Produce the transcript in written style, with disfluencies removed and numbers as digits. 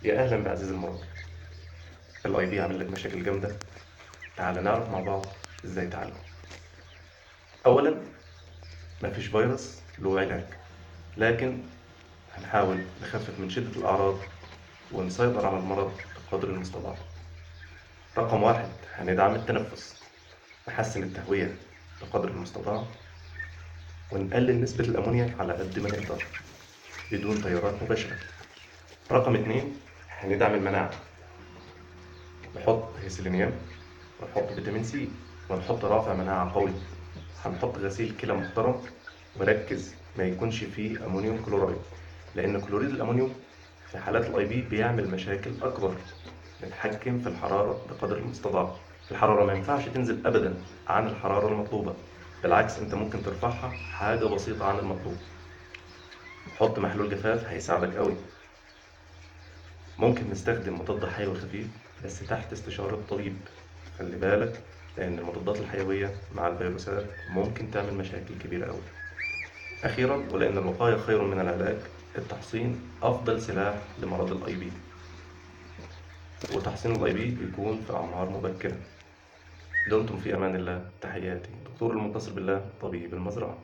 يا أهلا بعزيز المرابي. ال IB عامل لك مشاكل جامدة. تعال نعرف مع بعض ازاي تعالجه. اولا، مفيش فيروس له علاج، لكن هنحاول نخفف من شدة الأعراض ونسيطر على المرض بقدر المستطاع. رقم 1، هندعم التنفس، نحسن التهوية بقدر المستطاع، ونقلل نسبة الأمونيا على قد ما نقدر بدون تيارات مباشرة. رقم 2، هندعم المناعة، نحط سيلينيوم ونحط فيتامين سي ونحط رافع مناعة قوي، هنحط غسيل كلى محترم، وركز ما يكونش فيه ammonium chloride، لأن كلوريد الأمونيوم في حالات ال IB بيعمل مشاكل أكبر. نتحكم في الحرارة بقدر المستطاع. الحرارة ما ينفعش تنزل أبدا عن الحرارة المطلوبة، بالعكس أنت ممكن ترفعها حاجة بسيطة عن المطلوب. حط محلول جفاف هيساعدك قوي. ممكن نستخدم مضاد حيوي خفيف بس تحت استشارة طبيب، خلي بالك لأن المضادات الحيوية مع الفيروسات ممكن تعمل مشاكل كبيرة قوي. أخيرا، ولأن الوقاية خير من العلاج، التحصين أفضل سلاح لمرض ال IB، وتحصين ال IB بيكون في أعمار مبكرة. دمتم في أمان الله. تحياتي دكتور المنتصر بالله، طبيب المزرعة.